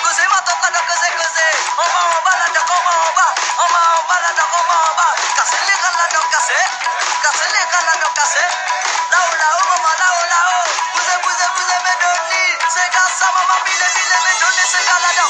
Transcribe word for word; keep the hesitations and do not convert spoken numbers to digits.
Koze matant ladan, koze, koze. Anba, anba ladan, anba, anba. Anba, anba ladan, anba, anba. Kase legal ladan, kase. Kase legal ladan, kase. Lao, lao, mama, lao, lao. Bouze, bouze, bouze, me donn li. Sega sa, mama, mile, mile, me donn li sega ladan.